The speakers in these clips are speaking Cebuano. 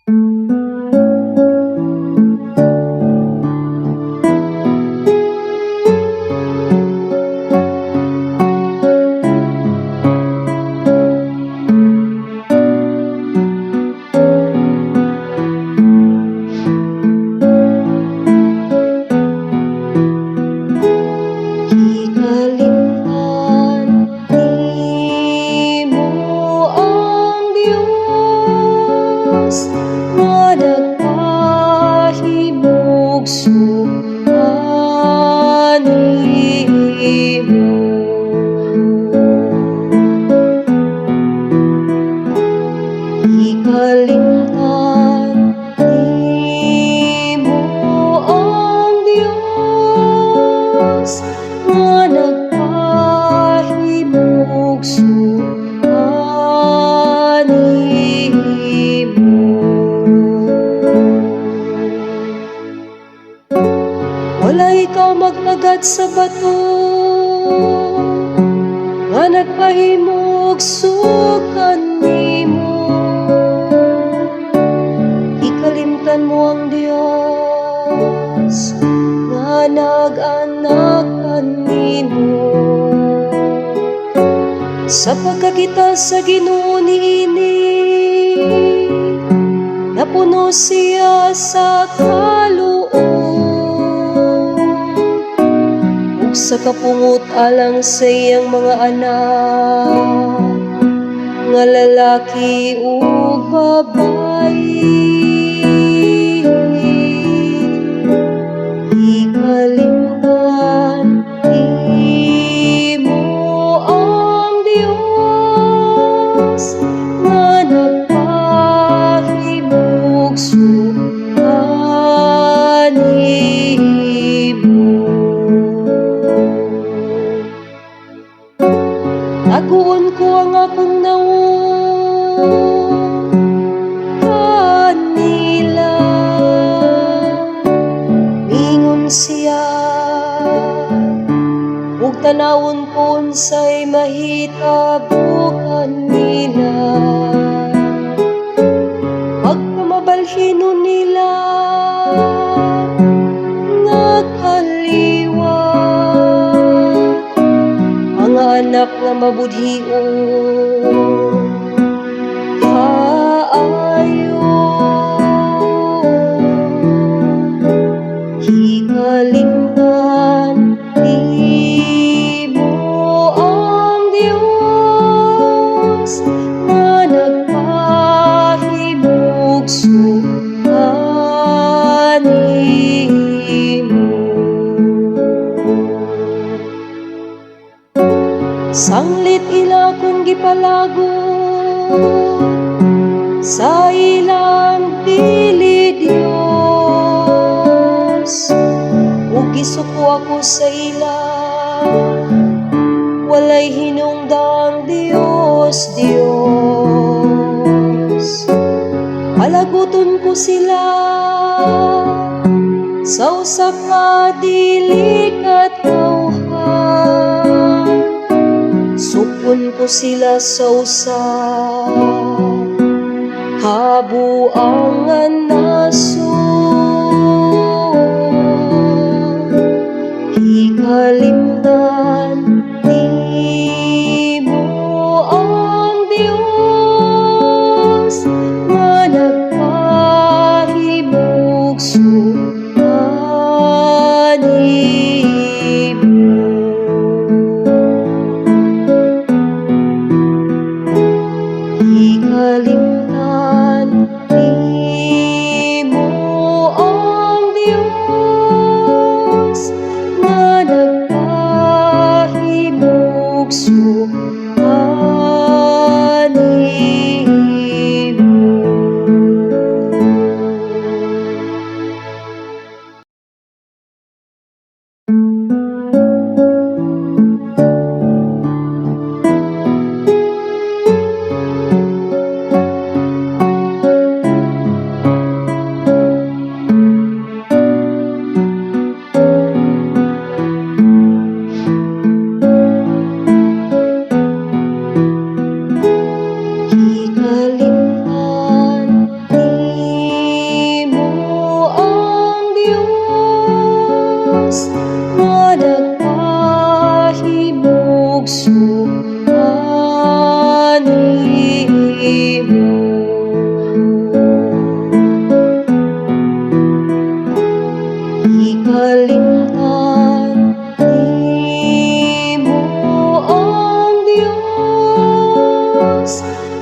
Gikalimtan nimo ang Dios nga nagpahimugso kanimo. Gikalimtan nimo ang Dios nga nagpahimugso kanimo. Wala ikaw magtagad sa bato nga nagpahimugso kanimo. Gikalimtan mo ang Dios nga nag-anak kanimo. Sa pagkakita sa Ginoo niini, napuno siya sa kaluoy ug sa kapungot alang sa iyang mga anak nga lalaki ug babayi. Gikalimtan nimo ang Dios nga nagpahimugso kanimo. Taguon ko ang akong nawong kanila. Mingon siya, ug tanawon ko unsay mahitabo kanila. Pagpamabalhinon nila nga kaliwat ang anak nga mabudhion kaayo. Gikalimtan nimo ang Dios nga nagpahimugso kanimo. Sanglit ila kong gipalago sa ilang dili Dios ug gisuko ako sa ila, walay hinungdang Dios Dios. Palaguton ko sila sa usa ka dili katawhan. Suk-on ko sila sa usa ka buangan nasod. Gikalimtan nimo ang Dios nga nagpahimugso kanimo. Gikalimtan nimo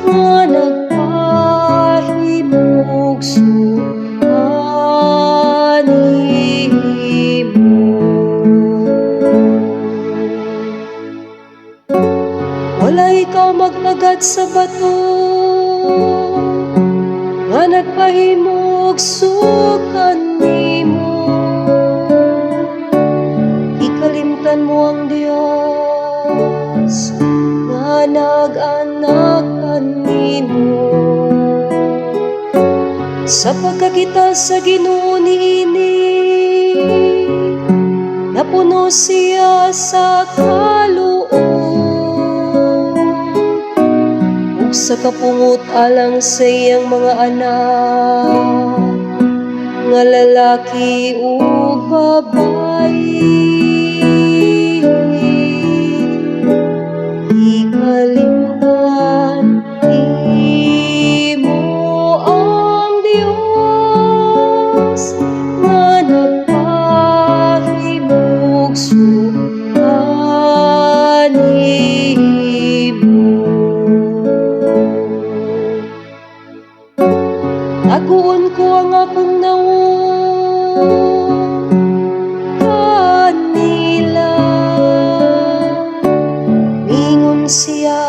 nga nagpahimugso kanimo. Wala ikaw mag-agad sa bato nga nagpahimugso kanimo. Ikalimtan mo ang Dios nga nag-anak kanimo. Sa pagkakita sa Ginoo niini, napuno siya sa kaluoy ug sa kapungot alang sa iyang mga anak nga lalaki ug babayi. Ikalimtan nimo ang Dios nga nagpahimugso kanimo. Taguon ko ang akong nawong kanila. Mingon siya,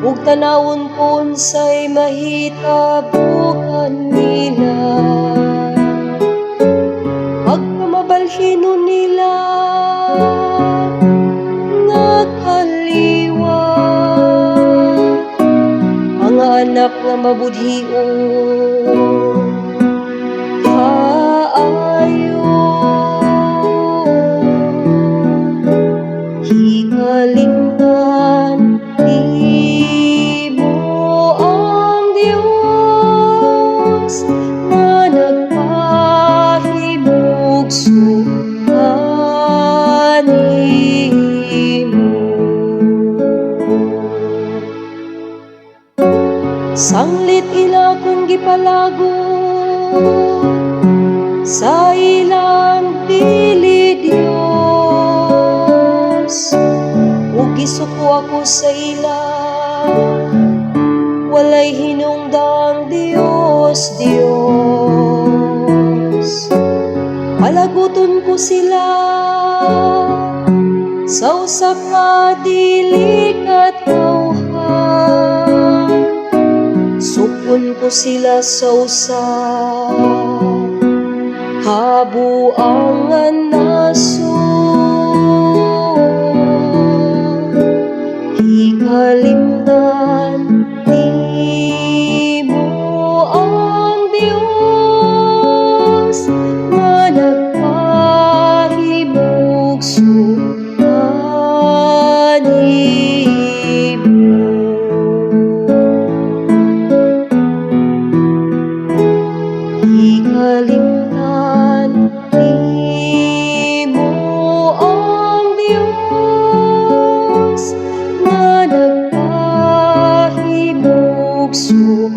ug tanawon ko unsay mahitabo kanila. Pagkamabalhinon nila nga kaliwat, mga anak nga mabudhion kaayo. Hikalimtan nimo ang Dios nga nagpahimugso kanimo. Sanglit ila kong gipalagot sa ilang dili Dios, ug gisuko ako sa ila, walay hinungdang Dios Dios. Palaguton ko sila sa usa ka dili katawhan. Suk-on ko sila sa usa ka buang nga nasod. Hikalimtan nimo ang Dios nga nagpahimugso kanimo. Hikalimtan nimo ang Dios nga nagpahimugso.